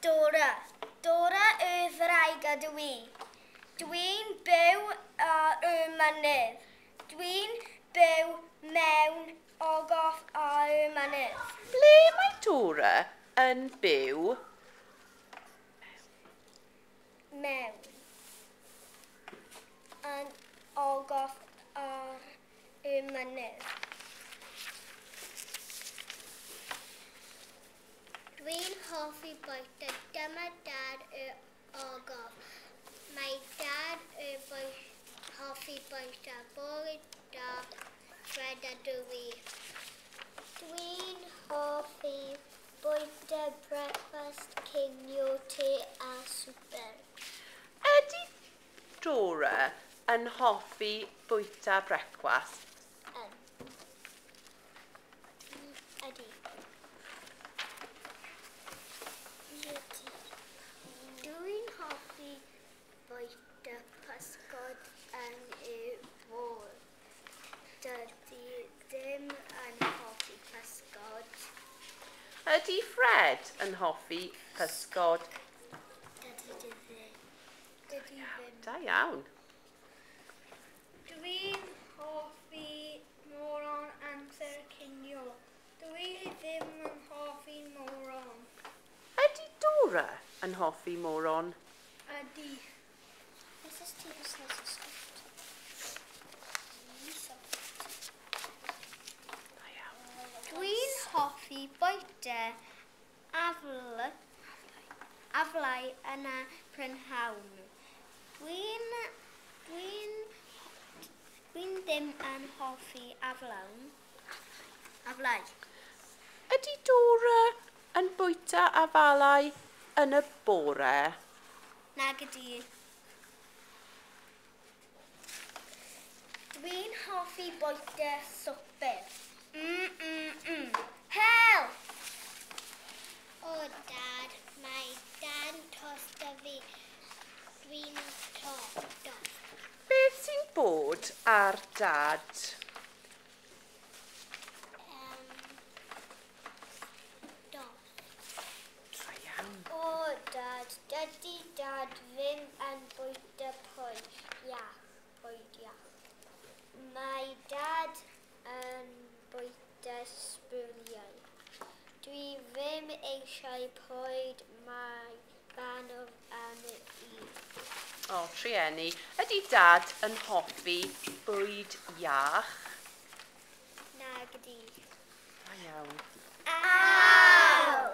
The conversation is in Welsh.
Dora. Dora y ddraig ydw i. Dwi'n byw ar y mynydd. Dwi'n byw mewn ogof ar y mynydd. Ble mae Dora yn byw? Mewn. Yn ogof ar y mynydd. Dwi'n hoffi bwyta. Dyma dad y ogof. Mae dad y hoffi bwyta. Bore da, Fred a dwi. Dwi'n hoffi bwyta brecwast, cinio, te a swper. Ydy Dora yn hoffi bwyta brecwast? Ydy. Dwi'n hoffi bwyta pysgod yn y môr. Dydy ddim yn hoffi pysgod. Ydy Fred yn hoffi pysgod? Dydy ddim. Dydy ddim. Da iawn. Dwi'n hoffi moron amser cinio. Dwi ddim yn hoffi moron. Ydy Dora yn hoffi moron? Ydy. This is tea slices soft. Da iawn. Dwi'n hoffi bwyta aflau yn y prynhawn. Dwi'n ddim yn hoffi aflau. Ydy Dora yn bwyta afalau yn y bore? Nag ydy. Dwi'n hoffi bwyta swper. Help! O dad, mae dan tost a fi. Dwi'n tost. Beth sy'n bod ar dad? Dost. Da iawn. O dad, dydy dad ddim yn bwyta bwyd iach. Mae dad yn bwyta sbwriel. Dwi ddim eisiau bwyd, mae banog am i. O, trueni. Ydy dad yn hoffi bwyd iach? Nag ydy. Da iawn. Aw!